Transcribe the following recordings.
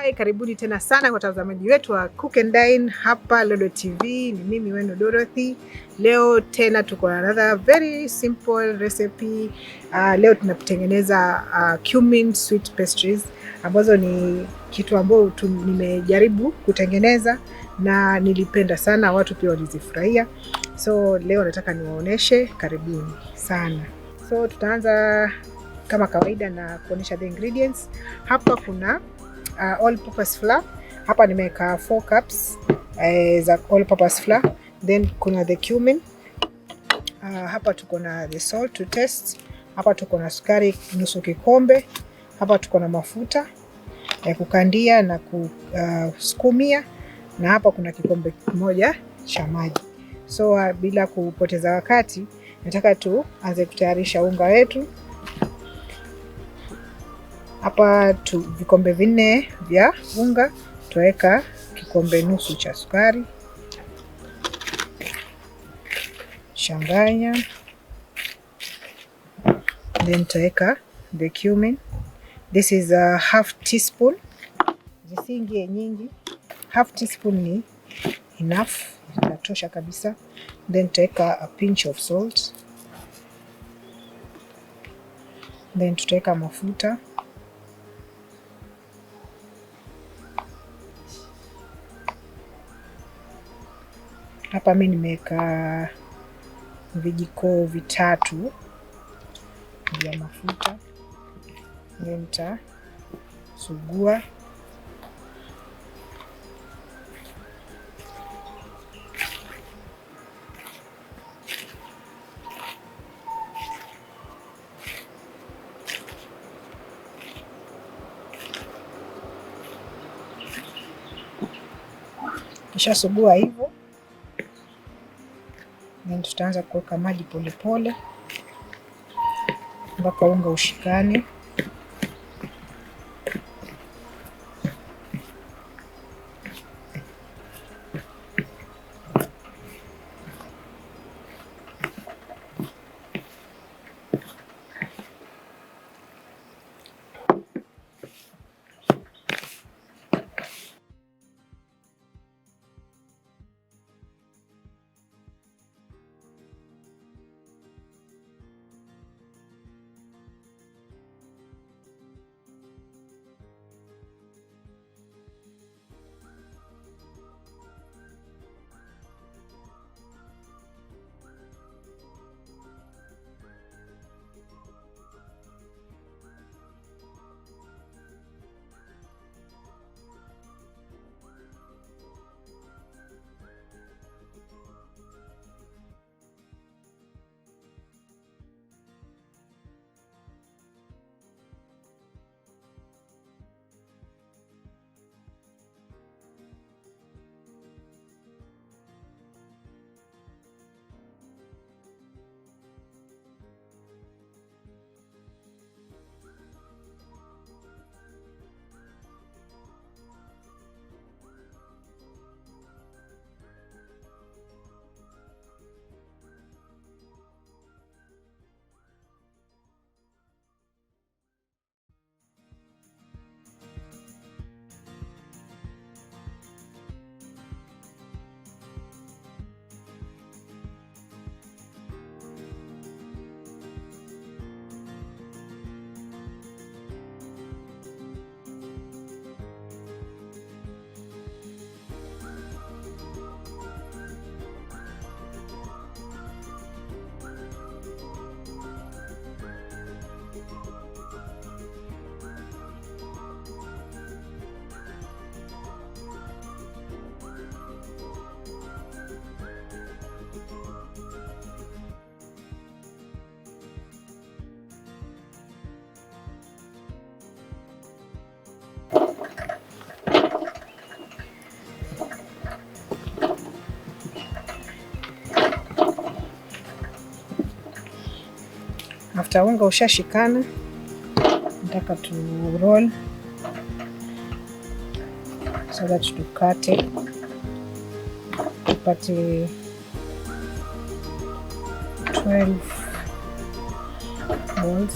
Hi, karibuni tena sana kwa watazamaji wetu wa Cook and Dine hapa Lolwe TV. Ni mimi wenu Dorothy. Leo tena tuko na another very simple recipe. Leo tunatengeneza cumin sweet pastries ambazo ni kitu ambao nimejaribu kutengeneza na nilipenda sana, watu pia walizifurahia. So leo nataka niwaoneshe, karibuni sana. So tutaanza kama kawaida na kuonyesha the ingredients. Hapa kuna all purpose flour. Hapa nimeweka 4 cups za all purpose flour. Then kuna the cumin. Hapa tuko na the salt to taste. Hapa tuko na sukari nusu kikombe. Hapa tuko na mafuta ya kukandia na kusukumia, na hapa kuna kikombe kimoja cha maji. So bila kupoteza wakati, nataka tuanze kutayarisha unga wetu. Hapa tu vikombe 4 vya unga, tuweka kikombe nusu cha sukari, changanya, then tutaweka the cumin. This is a half teaspoon, zisiingie nyingi. Half teaspoon ni enough, inatosha kabisa. Then tutaweka a pinch of salt, then tutaweka mafuta. Hapa mi nimeweka vijiko 3 vya mafuta. Then nitasugua. Kisha sugua hivyo, then tutaanza kuweka maji polepole mpaka unga ushikane. After unga ushashikana, nataka tu roll so that tukate tupate 12 balls.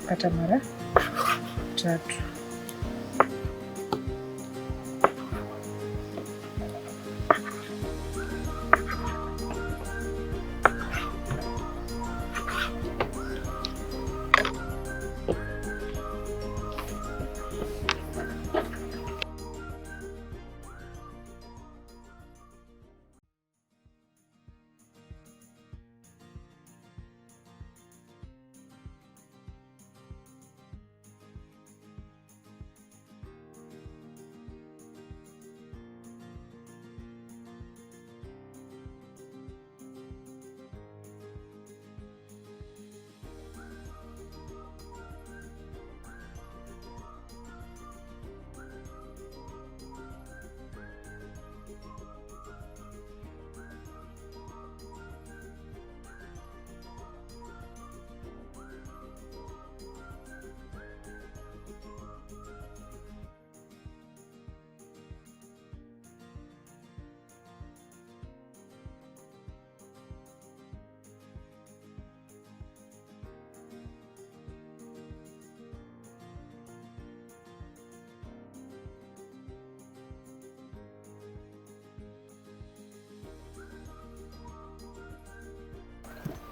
Nitakata mara tatu.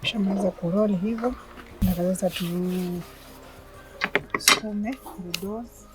Shamaliza kuroll hivyo, na sasa tusukume the doors.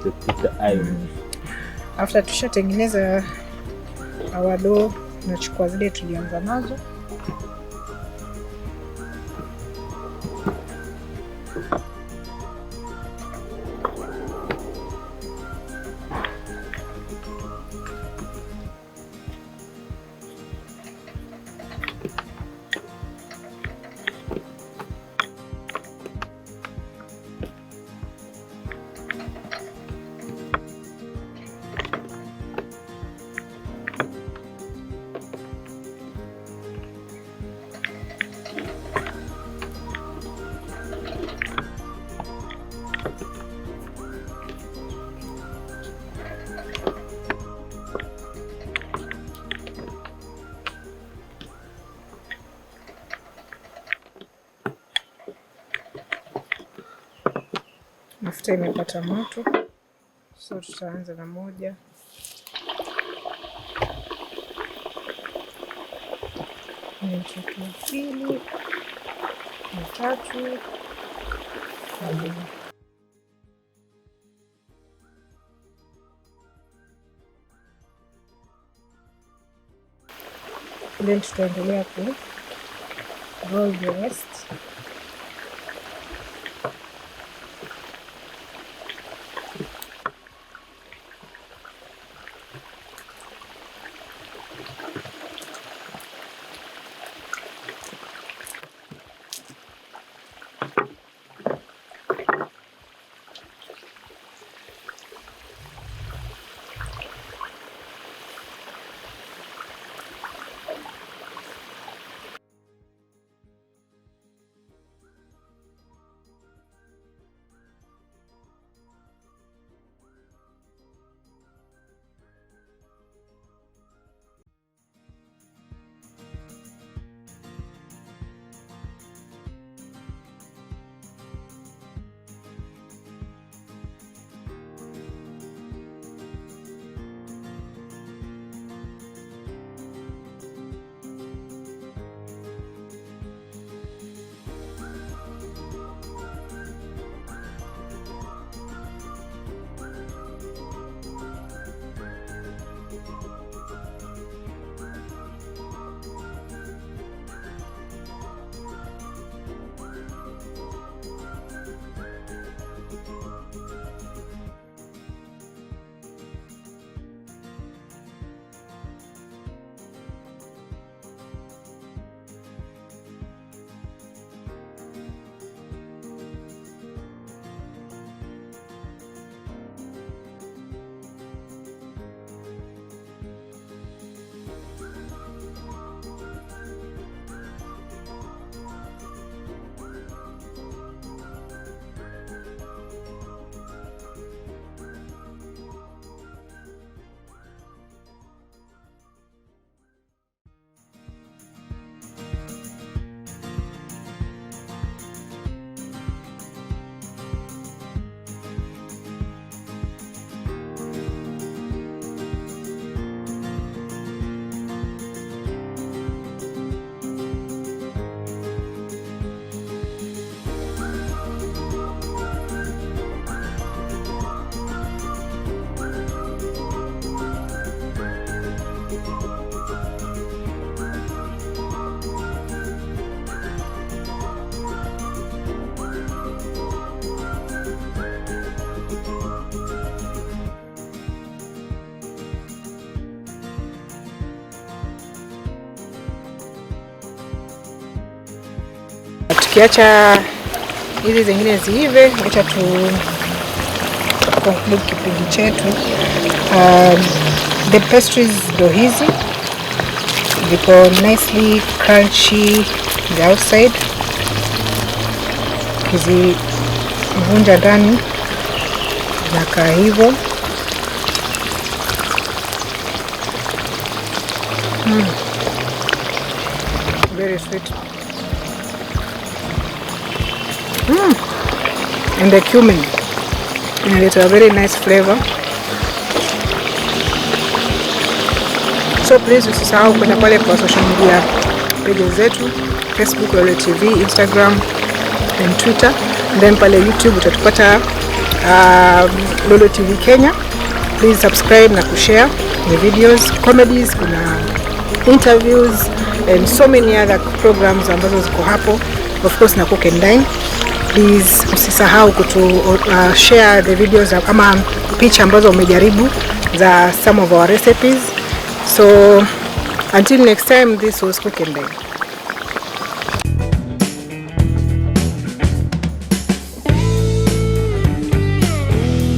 To keep the iron. After tushatengeneza our dough, tunachukua zile tulianza nazo. Mafuta imepata moto, so tutaanza na moja. Nichukue pili, na tatu, na nne. Then tutaendelea ku roll the rest. Tukiacha hizi zingine ziive, acha tu conclude kipindi chetu. The pastries ndo hizi, ziko nicely crunchy the outside, ukizivunja ndani zinakaa hivyo. Very sweet. And the cumin inaleta a very nice flavor. So please usisahau kwenda pale kwa social media pages zetu, Facebook Lolwe TV, Instagram and Twitter. And then pale YouTube utatupata Lolo TV Kenya. Please subscribe na kushare the videos, comedies, kuna interviews and so many other programs ambazo ziko hapo, of course na Cook and Dine. Please usisahau kutu share the videos ama picha ambazo umejaribu za some of our recipes. So until next time, this was Cook and Dine.